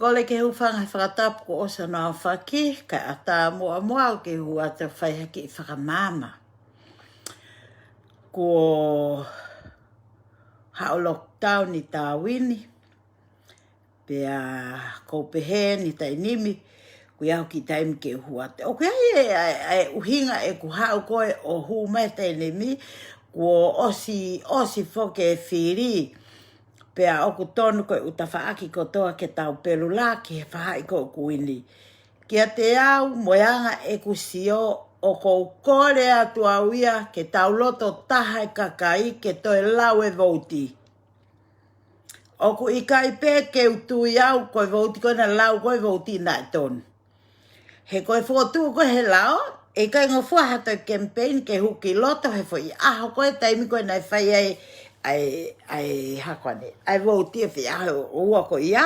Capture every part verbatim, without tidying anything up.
Kole ke hūfanga he fakatapu kuo ʻosi hono aofaki, kae ʻatā muʻa muʻa au ke u hū atu ʻo fai ha kiʻi fakamaama. Kuo haʻu lockdown ʻi Tāuini, pea ʻoku ou pehē ni taimi ni, kuo ʻi ai hoku kiʻi taimi ke u hū atu. ʻOku ʻi ai e, e, e ʻuhinga ʻeku haʻu ko ē ʻo hū mai he taimi ni, kuo ʻosi, ʻosi foki e fili. Pea ʻoku tonu ko e ʻū tafaʻaki kotoa ke tau pelu lā ki he faʻahi ko ē ʻoku ʻi ai. Kiate au mo e anga ʻeku sio, ʻoku ou kole atu au ia ke tau loto taha e kakai ke toe lau e vouti. ʻOku ʻikai pē ke u tui au ko e vouti ko ē naʻe lau ko e vouti naʻe tonu. He ko e fokotuʻu ko ē he lao, ʻe ʻikai ngofua ha toe campaign ke hū ki loto he foʻi ʻaho ko ē taimi ko ē naʻe fai ai, ʻa e, ʻa e hā ko ē ʻa e vouti he foʻi ʻaho ʻe ua ko ia.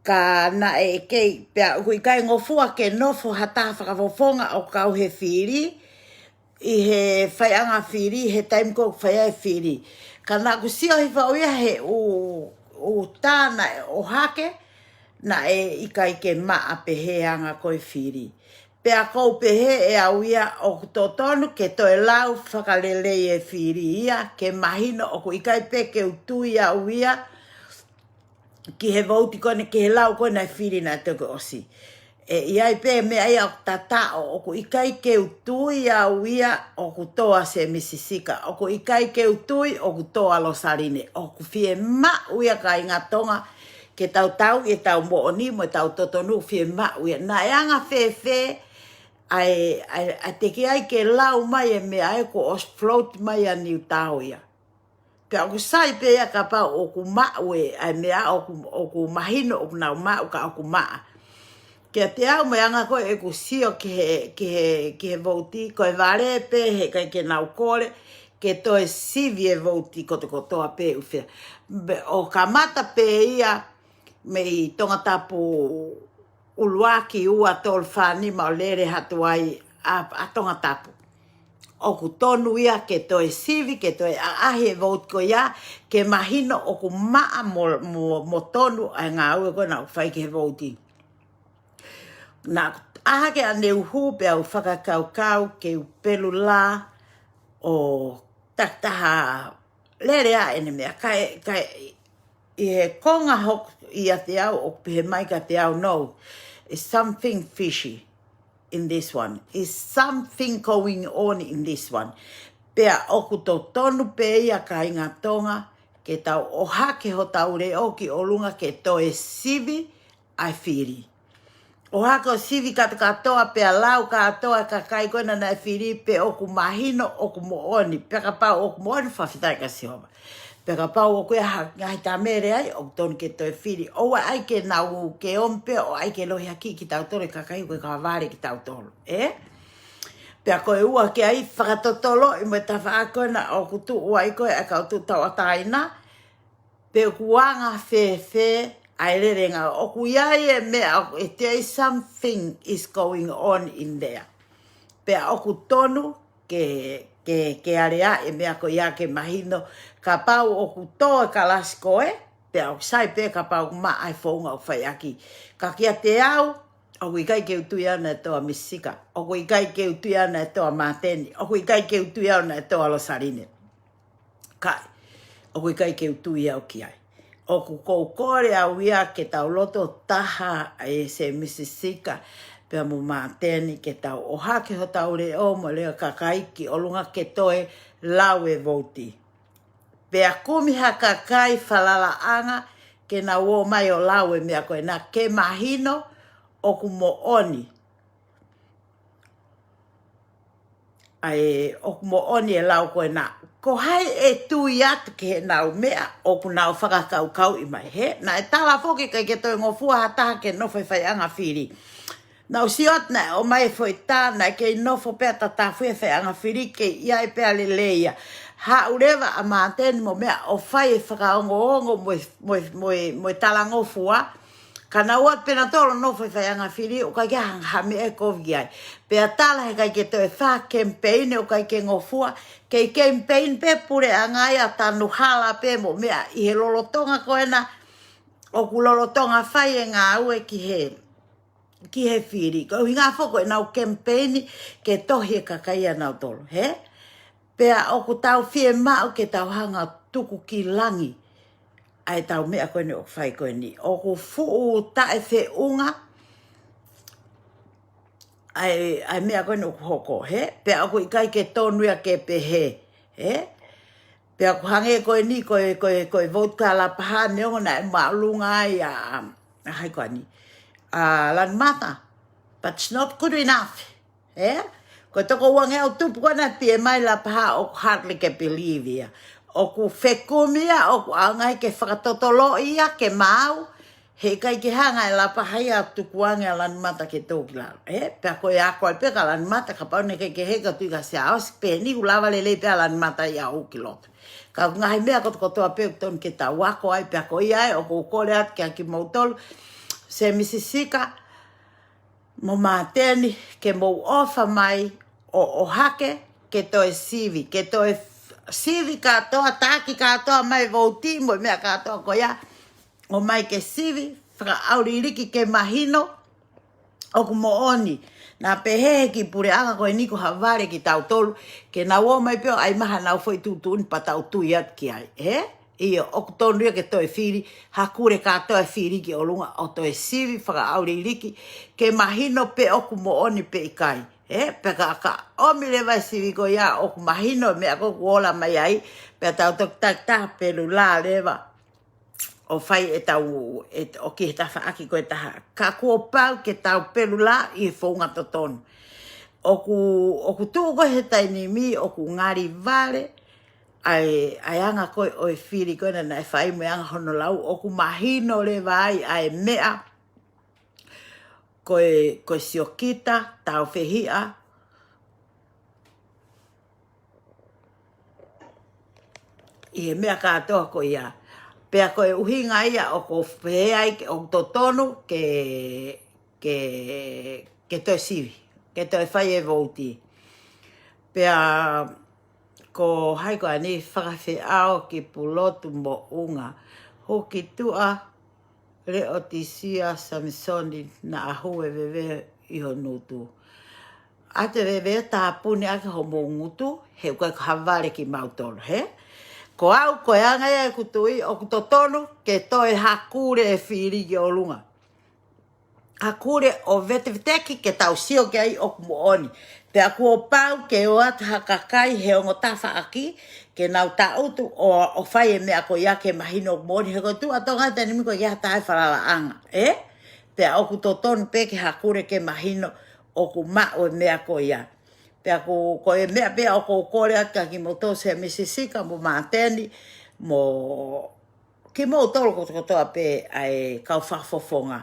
Ka naʻe kei, pea ʻoku ʻikai ngofua ke nofo ha taha fakafofonga ʻo kau he fili, ʻi he faiʻanga fili, he taimi ko ē ʻoku fai ai e fili. Ka naʻa ku sio hifo au ia he ʻū, ʻū tā naʻe ʻohake, naʻe ʻikai ke maʻa pē he anga ko ē fili. Pea ʻoku ou pehē ʻe au ia ʻoku totonu ke toe lau fakalelei e fili ia, ke mahino ʻoku ʻikai pē ke u tui au ia, ki he vouti ko eni, ki he lau ko ē naʻe fili naʻe toki ʻosi. ʻE ʻi ai pē meʻa ia ʻoku tataʻo, ʻoku ʻikai ke u tui au ia ʻoku tō ʻa Sēmisi Sika, ʻoku ʻikai ke u tui ʻoku tō ʻa Losaline, ʻoku fiemaʻu ia kāinga Tonga, ke tau tauʻi ʻetau moʻoni mo ʻetau totonu, fiemaʻu ia. Naʻe anga fēfē ʻa e, ʻa e, ʻa e teʻeki ai ke lau mai e meʻa ē kuo ʻosi float mai ʻa Niutao ia. Pea ʻoku sai pē ia kapau ʻoku maʻu e, ʻa e meʻa ʻoku, ʻoku mahino ʻoku nau maʻu ka ʻoku maʻa. Kiate au mo e anga ko ē ʻeku sio ki he, ki he, ki he vouti, ko e vale pē he ʻikai ke nau kole, ke toe sivi e vouti kotokotoa pē ʻufea. Be, ʻo kamata pē ia mei Tongatapu ʻuluaki, ua, tolu, fā, nima ʻo lele atu ai ʻa, ʻa Tongatapu. ʻOku tonu ia ke toe sivi, ke toe ʻaʻahi e vouti ko ia, ke mahino ʻoku maʻa mo, mo, mo tonu ʻa e ngāue ko ē naʻa ku fai ki he vouti. Naʻa ku ʻā hake ʻaneuhu pea u fakakaukau ke u pelu lā ʻo takitaha lele ʻa ʻene meʻa, kae, kae ʻi he konga hoku ʻiate au ʻoku pehē mai kiate au, no, it's something fishy in this one. It's something going on in this one. Pea ʻoku totonu pē ia kāinga Tonga, ke tau ʻohake hotau leʻo ki ʻolunga ke toe sivi ʻa e fili. ʻOhake ʻo sivi kātoa kātoa pea lau kātoa e kakai ko ena naʻe fili pe ʻoku mahino ʻoku moʻoni. Pea kapau ʻoku moʻoni, fakafetaʻi kia Sihova. Pea kapau ʻoku ʻi ai ha ngaahi tāmele ai, ʻoku tonu ke toe fili. ʻOua ʻai ke nau ke omi pē ʻo ʻai ke lohiakiʻi kitautolu e kakai ko ē ka vale kitautolu. Ē? Pea ko e ua ki ai, fakatotoloʻi mo e tafaʻaki ko ena ʻoku tuʻu ai ko ē ʻa e kau tuʻu tauʻatāina, pe ʻoku anga fēfē ʻa e lelenga. ʻOku ʻi ai e meʻa, ʻoku, there is something is going on in there. Pea ʻoku tonu ke, ke, ke alea e meʻa ko ia ke mahino, kapau ʻoku tō e kalasi ko ē, pea ʻoku sai pē kapau ʻoku maʻa e founga ʻoku fai ʻaki. Ka kiate au, ʻoku ʻikai ke u tui au naʻe tō ʻa Misi Sika. ʻOku ʻikai ke u tui au naʻe tō ʻa Māteni. ʻOku ʻikai ke u tui au naʻe tō ʻa Losaline. Kae, ʻoku ʻikai ke u tui au ki ai. ʻOku ou kole au ia ke tau loto taha ʻa e Sēmisi Sika pea mo Māteni ke tau ʻohake hotau leʻo mo e leʻo kakai ki ʻolunga ke toe lau e vouti. Pea kumi ha kakai falalaʻanga ke nau ō mai ʻo lau e meʻa ko ena ke mahino ʻoku moʻoni. ʻA e, ʻoku moʻoni e lau ko ena. Ko hai ʻe tui atu ki heʻenau meʻa ʻoku nau fakakaukauʻi mai, hē? Naʻe tala foki ʻikai ke toe ngofua ha taha ke nofo he faiʻanga fili. Naʻa ku sio atu naʻe ʻomai e foʻi tā, naʻe kei nofo pē ʻa Tatafu he faiʻanga fili, kei ʻi ai pē ʻa Leleia. Haʻu leva ʻa Māteni mo meʻa ʻo fai e fakaongoongo mo e, mo e, mo e, mo e talangofua. Ka nau ō atu pē nautolu ʻo nofo he faiʻanga fili, ʻoku ʻikai ke ha, ha meʻa ʻe kovi ai. Pea tala he ʻikai ke toe fai campaign, ʻoku ʻikai ke ngofua, kei campaign pē puleʻanga ia ʻa Tanu Hala pē mo meʻa ʻi he lolotonga ko ena ʻoku lolotonga fai e ngāue ki he, ki he fili. Ko e ʻuhinga foki ko ʻenau kemipeini ke tohi e kakai ʻanautolu, hē? Pea ʻoku tau fiemaʻu ke tau hanga tuku ki langi ʻa e tau meʻa ko eni ʻoku fai ko eni. ʻOku fuʻu taʻefeʻunga ʻa e, ʻa e meʻa ko eni ʻoku hoko, hē? Pea ʻoku ʻikai ke tonu ia ke pehē, hē? Pea ʻoku hangē ko eni, ko e, ko e, ko e vote kia Lapaha neongo naʻe māʻolunga ai ʻa, ʻa hai ko eni, ʻa Lanumata. But it's not good enough, hē? Ko e toko uangeau tupu ko ena pē mai Lapaha ʻoku hardly ke believe ia. ʻOku fekumi ia, ʻoku ʻaonga ke fakatotoloʻi ia ke maau, heʻikai ke hanga ʻe Lapaha ia ʻo tukuange ʻa Lanumata ke tō ki lalo, hē? Pea ko e ako ai pē kia Lanumata, kapau naʻe ʻikai ke heka tui kia Siaosi, pehē ni ʻoku lava lelei pē ʻa Lanumata ia ʻo ʻalu ki loto. Ka ko e ngaahi meʻa kotokotoa pē ʻoku tonu ke tau ako ai, pea ko ia ai ʻoku ou kole atu kia kimoutolu, Sēmisi Sika mo Māteni, ke mou ʻofa mai ʻo, ʻohake, ke toe sivi, ke toe f-, sivi kātoa, taki kātoa mai vouti mo e meʻa kātoa ko ia, ʻomai ke sivi fakaʻauliliki ke mahino ʻoku moʻoni. Naʻa pehē he kiʻi puleʻanga ko eni ko ha vale kitautolu, ke nau ō mai pē ʻo ʻai mai haʻanau foʻi tuʻutuʻuni pea tau tui atu ki ai, hē? ʻIo, ʻoku tonu ia ke toe fili, hakule kātoa e fili ki ʻolunga ʻo toe sivi fakaʻauliliki, ke mahino pe ʻoku moʻoni pe ʻikai, hē? Pea ka, ka ʻomi leva e sivi ko ia ʻoku mahino e meʻa ko ē ʻoku ola mai ai, pea tau toki takitaha pelula leva ʻo fai e tau, e, ʻo ki he tafaʻaki ko e taha. Ka kuo pau ke tau pelula ʻi he founga totonu. ʻOku, ʻoku tuʻu ko ē he taimi ni ʻoku ngali vale ʻa e, ʻa e anga ko ē ʻo e fili ko ena naʻe fai mo e anga hono lau, ʻoku mahino leva ai ʻa e meʻa ko e, ko e siokita, tāufehiʻa, ʻi he meʻa kātoa ko ia. Pea ko e ʻuhinga ia ʻoku ou pehē ai ke, ʻoku totonu ke, ke, ke toe sivi, ke toe fai e vouti. Pea ko hai ko eni, Fakafeʻao ki Pulotu Moʻunga, Hukituʻa Leotisia Samisoni, naʻa hū e veve ʻi ho ngutu. ʻAtu e veve tāpuni ʻaki homou ngutu, he ʻoku ʻikai ko ha vale kimautolu, hē? Ko au, ko e anga ia ʻeku tui, ʻoku totonu ke toe hakule e fili ki ʻolunga. Hakule ʻo veteveteki ke tau sio ki ai ʻoku moʻoni. Pea kuo pau ke ʻoatu ha kakai he ongo tafaʻaki, ke nau taʻutu ʻo, ʻo fai e meʻa ko ia ke mahino ʻoku moʻoni, he ko e tuʻu ʻa Tonga he taimi ni ko ia ha taha e falalaʻanga, ē? Pea ʻoku totonu pē ke hakule ke mahino ʻoku maʻu e meʻa ko ia. Pea ko, ko e meʻa pē ʻoku ou kole atu kia kimoutolu, Sēmisi Sika mo Māteni, mo kimoutolu kotokotoa pē ʻa e kau fakafofonga.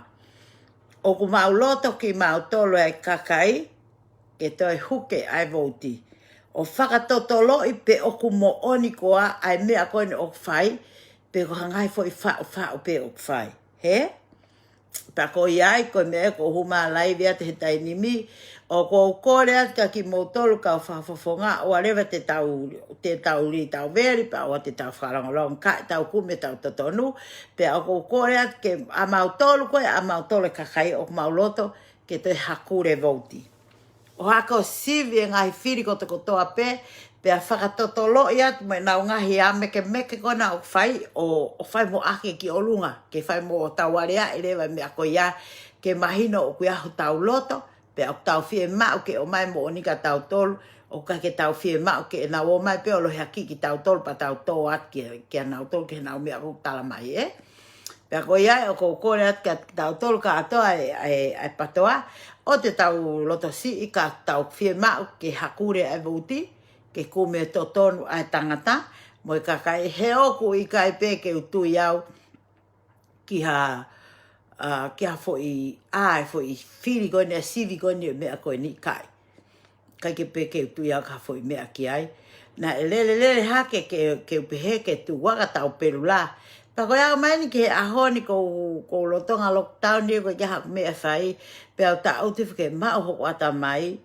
ʻOku mau loto kimautolu ʻa e kakai ke toe huke ʻa e vouti, ʻo fakatotoloʻi pe ʻoku moʻoni koā ʻa e meʻa ko eni ʻoku fai, pe ko ha ngaahi foʻi faʻufaʻu pē ʻoku fai. Hē? Pea ko ia ai, ko e meʻa ʻoku ou hū mai laivi atu he taimi ni, ʻoku ou kole atu kia kimoutolu kau fakafofonga, ʻoua leva te tau, te tau lī tau veli, pea ʻoua te tau fakalongolongo, ka tau kumi ʻetau totonu. Pea ʻoku ou kole atu ke ʻa mautolu ko ē, ʻa mautolu e kakai ʻoku mau loto ke toe hakule vouti, ʻo hake ʻo sivi e ngaahi fili kotokotoa pē, pea fakatotoloʻi atu mo ʻenau ngaahi ʻāmekemeke ko ena ʻoku fai, ʻo, ʻo fai mo ʻohake ki ʻolunga, ke fai mo tau aleaʻi leva e meʻa ko ia, ke mahino ʻoku ʻi ai hotau loto, pea ʻoku tau fiemaʻu ke ʻomai moʻoni kia tautolu, ʻoku ʻikai ke tau fiemaʻu ke nau ō mai pē ʻo lohiakiʻi kitautolu pea tau tō atu kia, kia nautolu ki heʻenau meʻa ʻoku tala mai, ē? Pea ko ia ai ʻoku ou kole atu kia tautolu kātoa e, e, e PATOA, ʻoua te tau lotosiʻi ka tau fiemaʻu ke hakule ʻa e vouti, ke kumi e totonu ʻa e tangata mo e kakai, he ʻoku ʻikai pē ke u tui au ki ha, ʻa, ki ha foʻi, ʻa e foʻi fili ko eni, sivi ko eni, meʻa ko eni, ʻikai. ʻIkai ke pē ke u tui au ki ha foʻi meʻa ki ai. Naʻe lelelele hake ke, ke u pehē ke tuku ā ka tau pelula. Pea ko e aʻu mai eni ki he ʻaho ni ʻoku ou, ʻoku ou lolotonga lockdown ni, ʻoku ʻikai ke ʻi ai haʻaku meʻa fai, pea u taʻutu ke maʻu hoku ʻatamai,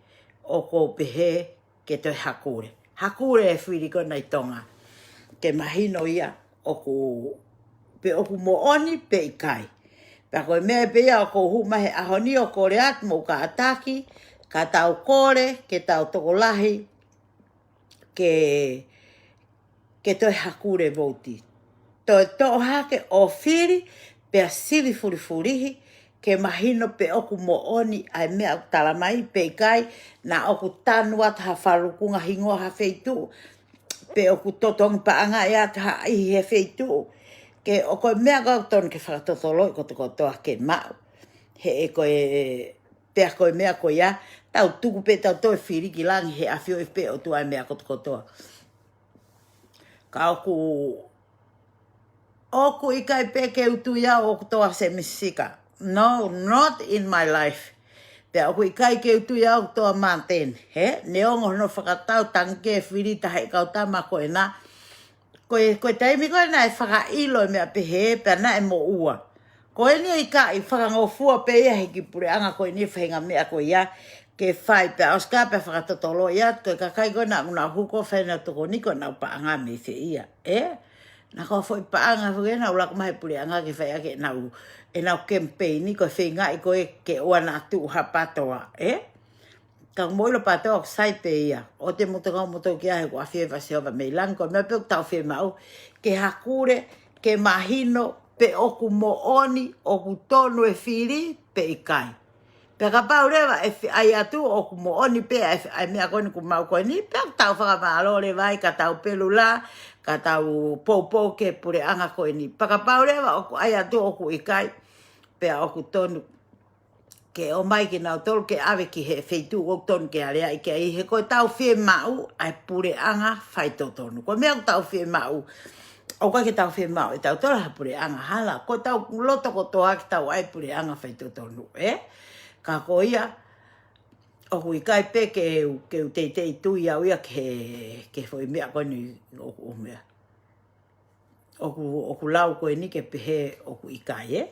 ʻoku ou pehē ke toe hakule. Hakule e fili ko ena ʻi Tonga, ke mahino ia ʻoku pe ʻoku moʻoni pe ʻikai. Pea ko e meʻa pē ia ʻoku ou hū mai he ʻaho ni ʻo kole atu mo kātaki, ka tau kole ke tau tokolahi ke, ke toe hakule vouti. Toe toʻo hake ʻo fili, pea sivi fulifulihi, ke mahino pe ʻoku moʻoni ʻa e meʻa ʻoku tala mai pe ʻikai, naʻa ʻoku tanu atu ha falukunga hingoa ha feituʻu, pe ʻoku totongi paʻanga ʻe atu ha ʻihi he feituʻu. Ke ʻoku ko e meʻa ʻoku tonu ke fakatotoloʻi kotokotoa ke maʻu. He ʻe ko e, pea ko e meʻa ko ia, tau tuku pē tau toe fili ki langi he ʻafioʻi pē ʻOtua e meʻa kotokotoa. Ka ʻoku, ʻoku ʻikai pē ke u tui au ʻoku toa se misika. No, not in my life. Pea ʻoku ʻikai ke u tui au ʻoku toa māteni. He, neongo hono fakatau tangi ke fili taha e kau tama ko ena. Ko e, ko e taimi ko ena ʻe fakaʻilo e meʻa pehē, pea naʻe moʻua. Ko eni ʻikai fakangofua pē ia he kiʻi puleʻanga ko eni faʻahinga meʻa ko ia ke fai pea ʻosi ka pea fakatotoloʻi atu, ko e kakai ko ena ʻoku nau hū ʻo fai ʻenau tokoni ko ʻenau paʻanga mei fē ia, ē? Naʻa ko e foʻi paʻanga foki ena ʻoku laku mai he puleʻanga ke fai ʻaki ʻenau, ʻenau kemipeini ko e feingaʻi ko ē ke ʻoua naʻa tuʻu ha PATOA, ē? Ka ʻoku mou ʻilo PATOA ʻoku sai pē ia. ʻOua te mou tokanga moutolu ki ai he ʻoku ʻafioʻi ʻe Sihova mei langi, ko e meʻa pē ʻoku tau fiemaʻu ke hakule, ke mahino pe ʻoku moʻoni, ʻoku tonu e fili pe ʻikai. Pea kapau leva ʻe fi-, ʻai atu ʻoku moʻoni pē ʻa e, ʻa e meʻa ko eni ʻoku maʻu ko eni, pea ʻoku tau fakamālō leva ai ka tau pelu lā, ka tau poupou ki he puleʻanga ko eni. Pea kapau leva ʻoku ʻai atu ʻoku ʻikai, pea ʻoku tonu ke ʻomai kinautolu ke ʻave ki he feituʻu ʻoku tonu ke aleaʻi ki ai, he ko ʻetau fiemaʻu ʻa e puleʻanga faitotonu. Ko e meʻa ʻoku tau fiemaʻu, ʻoku ʻikai ke tau fiemaʻu ʻetautolu ha puleʻanga hala, ko ʻetau loto kotoa ke tau ʻai puleʻanga faitotonu, ē? Ka ko ia, ʻoku ʻikai pē ke u, ke u teitei tui au ia ke, ke foʻi meʻa ko eni ʻoku, ʻoku meʻa. ʻOku, ʻoku lau ko eni ke pehē ʻoku ʻikai, ē?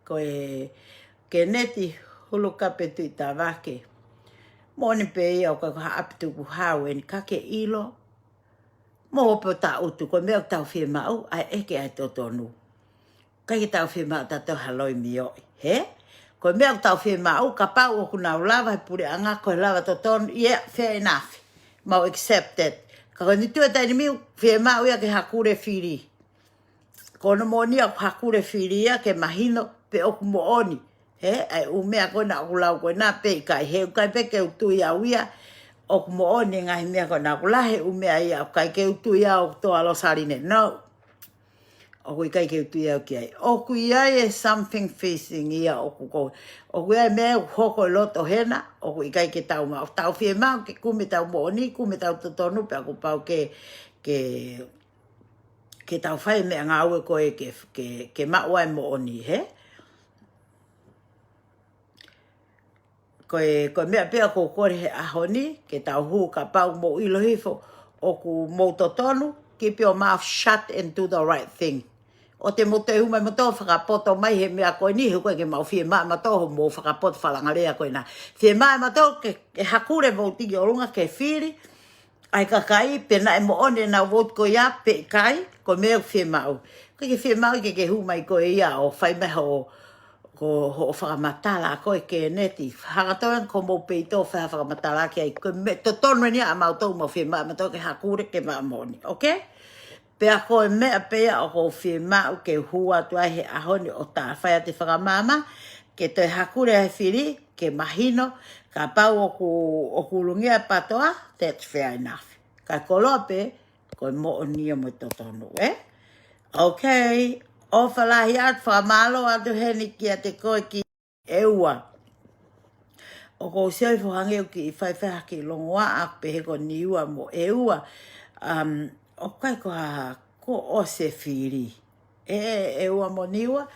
Ko e Keneti Hulukape Tuʻitavake. Moʻoni pē ia ʻoku ʻikai ko ha ʻapi tukuhau eni ka ke ʻilo. Mo hopo taʻutu, ko e meʻa ʻoku tau fiemaʻu, ʻa e ʻeke ʻa e totonu. ʻIkai ke tau fiemaʻu ʻetautolu ha loimioʻi, hē? Ko e meʻa ʻoku tau fiemaʻu, kapau ʻoku nau lava he puleʻanga, ko e lava totonu, yeah, fair enough. Mau accept it. Ka ko e niʻihi ʻe taimi ni fiemaʻu ia ke hakule fili. Ko hono moʻoni ia ʻoku hakule fili ia ke mahino pe ʻoku moʻoni. Hē, ʻa e ʻū meʻa ko ena ʻoku lau ko ena pe ʻikai, he ʻoku ʻikai pē ke u tui au ia ʻoku moʻoni e ngaahi meʻa ko ena ʻoku lau he ʻū meʻa ia ʻoku ʻikai ke u tui au ʻoku toa Losaline. No. ʻOku ʻikai ke u tui au ki ai. ʻOku ʻi ai e something fishy ia ʻoku ko. ʻOku ʻi ai e meʻa ʻoku hoko ʻi loto hena, ʻoku ʻikai ke tau maʻu. Tau fiemaʻu ke kumi ʻetau moʻoni, kumi ʻetau totonu, pea kuo pau ke, ke, ke tau fai e meʻangāue ko ē ke, ke, ke maʻu ai e moʻoni, hē? Ko e, ko e meʻa pē ʻoku ou kole he ʻaho ni, ke tau hū kapau mou ʻilo hifo ʻoku mou totonu, keep your mouth shut and do the right thing. ʻOua te mou toe hū mai moutolu ʻo fakapoto mai he meʻa ko eni, he ʻoku ʻikai ke mau fiemaʻu ʻe mautolu hoʻomou fakapoto fakalanga lea ko ena. Fiemaʻu ʻe mautolu ke, ke hakule vouti ki ʻolunga ke fili ʻa e kakai pe naʻe moʻoni ʻenau vouti ko ia pe ʻikai, ko e meʻa ʻoku fiemaʻu. ʻIkai ke fiemaʻu ke ke hū mai koe ia ʻo fai mai hoʻo, ko hoʻo fakamatala ko ē Keneti. Hanga atu ʻo hanga ko hoʻomou peito ʻo fai ha fakamatala ki ai. Ko e meʻa totonu eni ia ʻa mautolu, mau fiemaʻu ʻe mautolu ke hakule ke maʻu moʻoni. Okay? Pea ko e meʻa pē ia ʻoku ou fiemaʻu ke hū atu ai he ʻaho ni ʻo tā fai atu e fakamaama, ke toe hakule ʻa e fili, ke mahino, kapau ʻoku, ʻoku ulungia e PATOA, that's fair enough. Ka koloa pē, ko e moʻoni ia mo e totonu, ē? Okay, ʻofa lahi atu, fakamālō atu heni kiate koe ki ʻEua. ʻOku ou sio hifo hangē ʻoku kiʻi faifai ha kiʻi longoaʻa, pehē ko Niua mo ʻEua. Um, ʻoku ʻikai ko ha, kuo ʻosi e fili. ʻE, ʻEua mo Niua.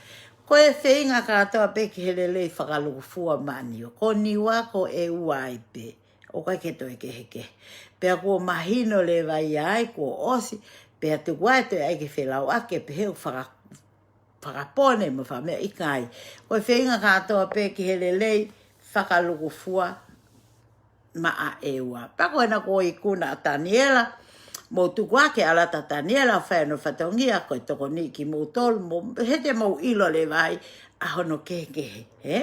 Ko e feinga kātoa pē ki he lelei fakalukufua maʻa Niua. Ko Niua ko ʻEua ai pē. ʻOku ʻikai ke toe kehekehe. Pea kuo mahino leva ia ai, kuo ʻosi. Pea tuku ai toe ʻai ke felauʻaki, pehē ʻoku faka-, fakapone mo fakameʻa, ʻikai. Ko e feinga kātoa pē ki he lelei fakalukufua maʻa ʻEua. Pea ko ena ko e ikuna ʻa Taniela, mou tuku ā ke ʻalu atu ʻa Taniela ʻo fai hono fatongia ko e tokoniʻi kimoutolu, mo he te mou ʻilo leva ai ʻa hono kehekehe, ē?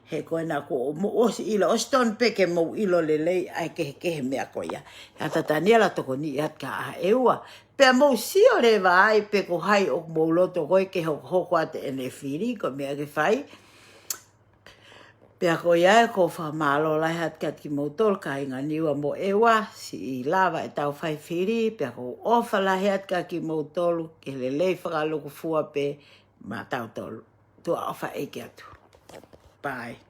He ko ena kuo mou ʻosi ʻilo, ʻosi tonu pē ke mou ʻilo lelei ʻa e kehekehe meʻa ko ia. ʻAlu atu ʻa Taniela ʻo tokoniʻi atu kia ʻEua. Pea mou sio leva ai pe ko hai ʻoku mou loto ko ē ke hokohoko atu ʻene fili, ko e meʻa ke fai. Pea ko ia ē ʻoku ou fakamālō lahi atu kiate kimoutolu kāinga Niua mo ʻEua, siʻi lava ʻetau fai fili, pea ʻoku ou ʻofa lahi atu kiate kimoutolu, ke lelei fakalūkufua pē maʻatautolu. Tuʻa ʻofa ʻeiki atu. Bye.